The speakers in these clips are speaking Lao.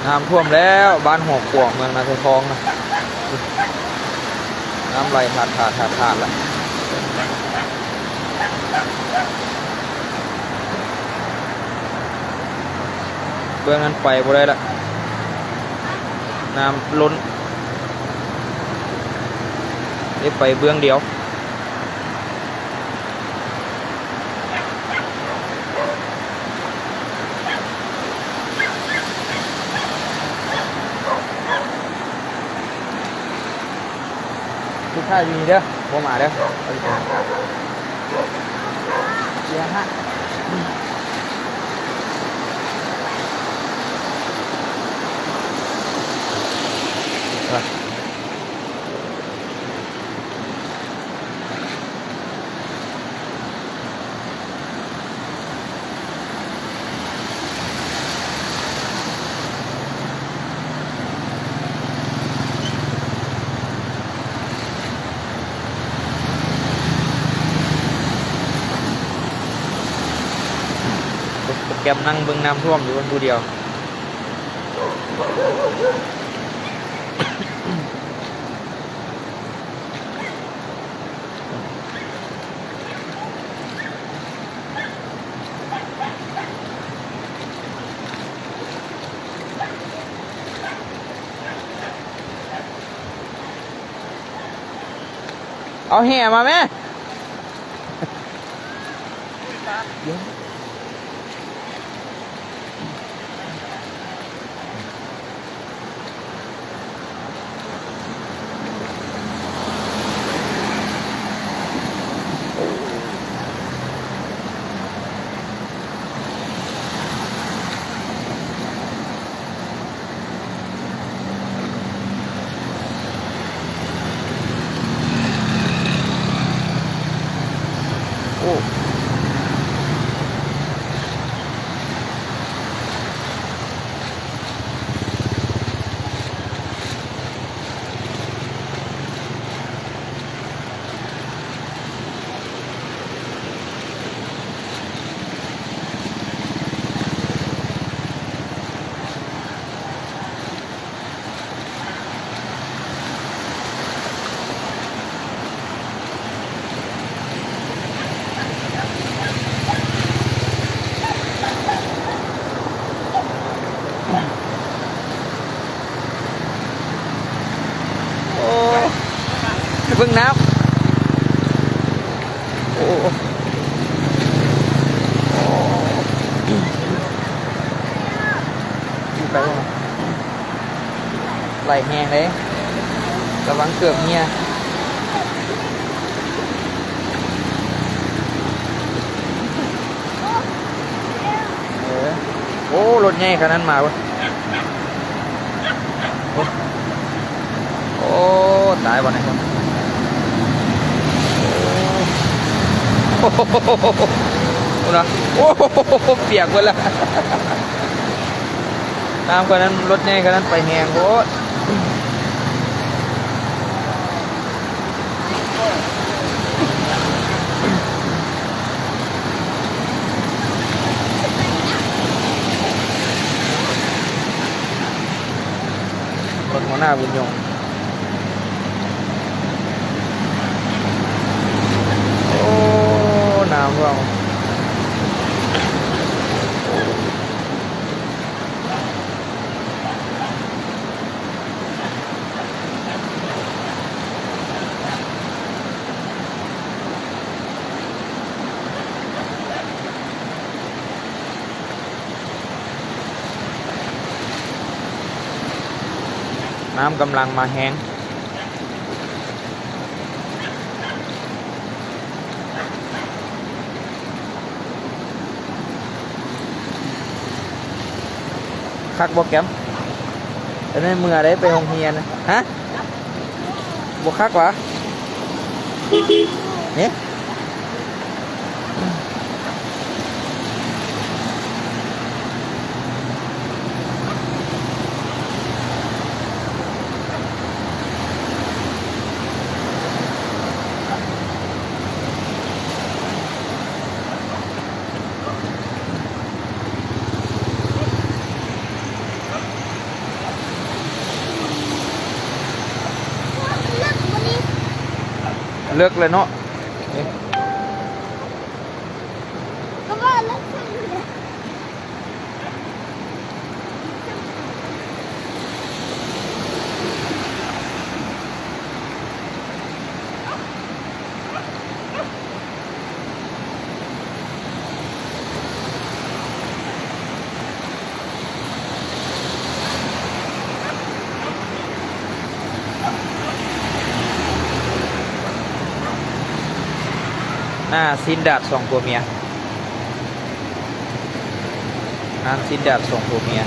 ນ້ຳຖ້ວມແລ້ວ ບ້ານຫົວຂວາງ ເມືອງນາຊາຍທອງນະ ນ້ຳໄຫຼຖາດໆໆໆລະ ເບື້ອງນັ້ນໄປບໍ່ໄດ້ລະ ນ້ຳລົ້ນ ໄດ້ໄປເບື້ອງດຽວ. ລູກຄ້າຢູ່ນີ້ເດີ ບໍ່ມາເດີ ເສຍຫາຍ. ໂປຣແກຣມນັ່ງເບິ່ງນ້ຳຖ້ວມຢູ່ເພິ່ນຜູ້ດຽວ. ເອົາແຫມາແມ້. ໂອ້ ໂອ້ ເບິ່ງນ້ຳ ໂອ້ ໄປບໍ່? ໄຫຼແຮງເດ້ ລະວັງເກືອບເມຍ. ເອີ ໂອ້ ລົດໃຫຍ່ຂະໜາດນັ້ນມາເວີ້ຍ ໂອ້ ໂອ້ ຕາຍບໍ່ນີ້ ໂອ້ ພຸ້ນນະ ໂອ້ ປຽກເບິດລະ ນ້ຳຂະໜາດນັ້ນ ລົດໃຫຍ່ຂະໜາດນັ້ນ ໄປແຮງໂພດ. ລົດຫົວໜ້າບຸນຍົງ ໂອ້ ນ້ຳຖ້ວມ. ນ້ຳກຳລັງມາແຮງ. ຄັກບໍ່ແກມ? ໄດ້ເມືອໄດ້ໄປໂຮງຮຽນນະ. ຮະ? ບໍ່ຄັກຫວາ? ເນ. ໂ ເລິກແລ້ວເນາະ. ໜ້າຊີ້ນດາດສອງຜົວເມຍ ຮ້ານຊີ້ນດາດສອງຜົວເມຍ.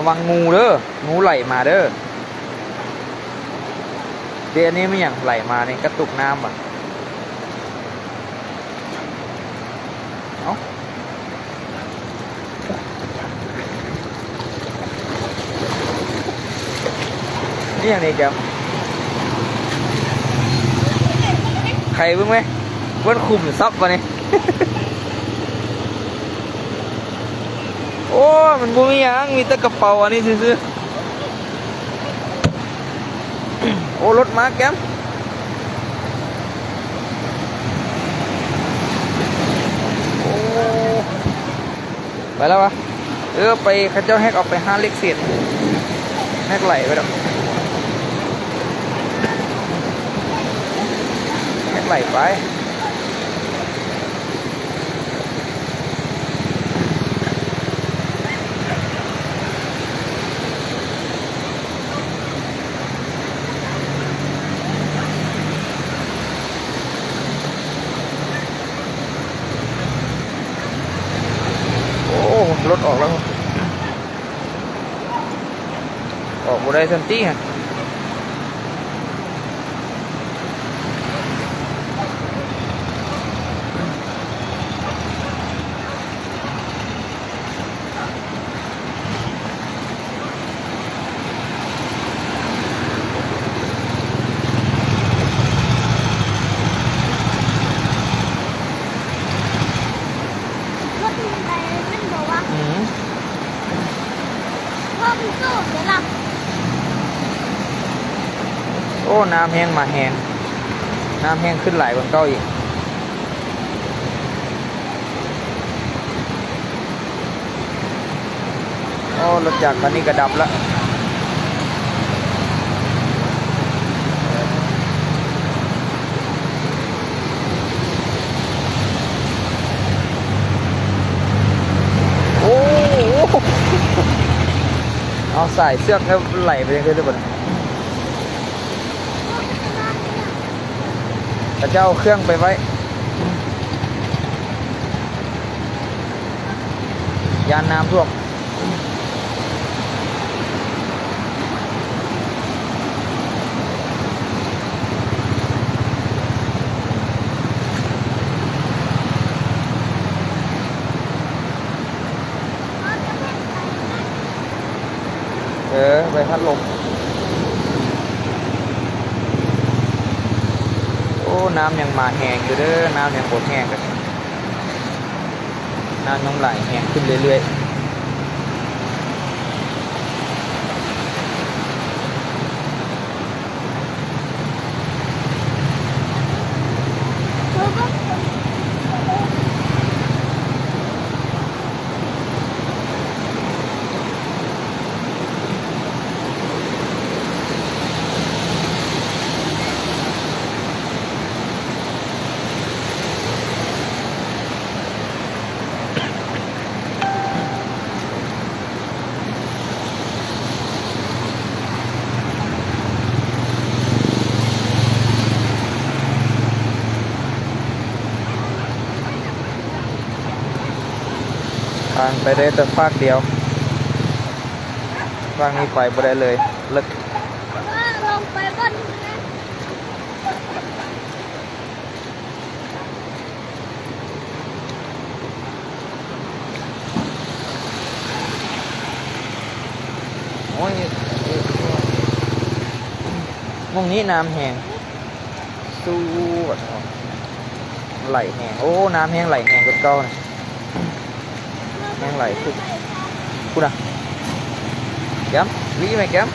ລະວັງງູເດີ ງູໄຫຼມາເດີ. ເດ ອັນນີ້ແມ່ນຫຍັງໄຫຼມານີ້? ກະຕຸກນ້ຳຫວາ? ເອົ້າ ນີ້ຫຍັງນີ້ແກມ? ໄຂເບິ່ງແມ ເບິ່ງຂຸມຊັບບາດນີ້. ໂອ້ຍ ມັນບໍ່ມີຫຍັງ ມີແຕ່ກະເປົາອັນນີ້ຊື່ໆ. ໂອ້ ລົດມາແກມ. ໂອ້ ໄປແລ້ວວະ. ເອີ ໄປ ເຂົາເຈົ້າແຮັກອອກໄປຫາເຫຼັກເສດ ແຮັກໄຫຼໄປດອກ ແຮັກໄຫຼໄປ. ໂອ້ ລົດອອກແລ້ວ ອອກບໍ່ໄດ້ຊັ້ນຕິຫັ້ນ. ອືມ ໂອ້ ນ້ຳແຮງມາແຮງ ນ້ຳແຮງຂຶ້ນຫຼາຍກວ່າເກົ່າອີກ. ໂອ້ ລົດຈັກຄັນນີ້ກະດັບລະ. ໂອ້ ເອົາສາຍເຊືອກໃຫ້ໄຫຼໄປຈັ່ງຊີ້ເລີຍບັດນີ້. ເຂົາເຈົ້າເອົາເຄື່ອງໄປໄວ້ ຢ້ານນ້ຳຖ້ວມ. ເອີ ໃບພັດລົມ. ໂອ້ ນ້ຳຍັງມາແຮງຢູ່ເດີ ນ້ຳຍັງບໍ່ແຫ້ງເດີ ນ້ຳຍັງໄຫຼແຮງຂຶ້ນເລື້ອຍໆ. ທາງໄປໄດ້ແຕ່ຟາກດຽວ ຟາກນີ້ໄປບໍ່ໄດ້ເລີຍ ເລິກ. ຊ່ວງນີ້ນ້ຳແຮງ ສວດ ໄຫຼແຮງ. ໂອ້ ນ້ຳແຮງໄຫຼແຮງກວ່າເກົ່ານະ ແຮງໄຫຼຂຶ້ນ. ພຸ້ນນະ ແກ້ມ ວິໄໝແກ້ມ.